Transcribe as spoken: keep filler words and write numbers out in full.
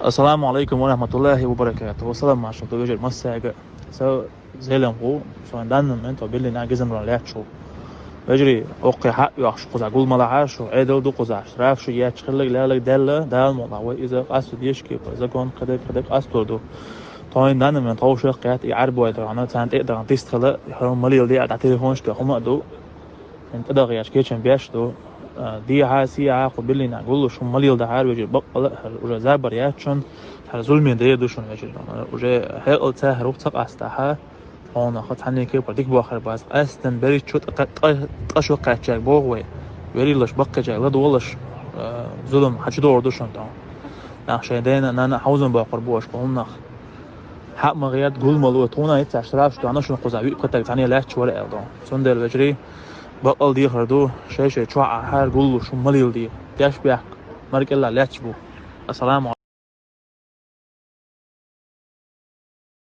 Ассаламу алейкум ва рахматуллахи ва баракатуху. Салам маршал ду вежарий массаьга. Со Зелимха ву, со данный момент тхо Берлинехь гезамрон лаьтташ ву. Вежарий, оккхе хьа а йоьхуш кхузахь гулмалахьара шу, Ӏедал ду кхузахь, штраф шу етташ хилларг, лелларг даьлла, Дала мукъ лахь вай иза къасто дезаш кепара, закон кхидерг кхидерг къасто ду. Тхо хӀинца данный момент тховш яхкхетта и Ӏарбой тхьовна, царна тӀе а дахана тист хила, хӀара ма леладе а, дӀа телефонаш тоьхна хӀума а ду. ХӀинца тӀадагӀа еш кечам беш ду. А, дехьа, сехьа, кху Берлинехь гуллуш хӀума ма леладахьара вежарий, баккъала а хӀара уже забар яц шуна, хӀара зуламе дер ду шуна вежарий. Уже хьекъал цхьа хӀара ву ца къастахь, хьуна хӀа цхьанне кепара дика бохар бац, къаьстина берриччо ткъа, ткъа, ткъа шо кхаьчнарг боху вай. Верийлаш баккхийчаьрга ладогӀалаш, а, зулам хьан чу догӀур ду шуна тхьовна. Нах шайн дена а, нана а хьовзам боккхур бу аша кху хӀуманах. Хьа а ма гӀерта, гул ма ло, тхуна а хӀинца штрафаш тоьхна шуна кхузахь, виъ-пхи стаг цхьанне лаьтташ вара аьлла тхьовна. Цундела вежарий, баккъала дехар ду, шай-шай чохь Ӏахьара гуллуш хӀума ма леладе. Деш бехк, мара кӀелахь лаьтташ бу. Ассаламу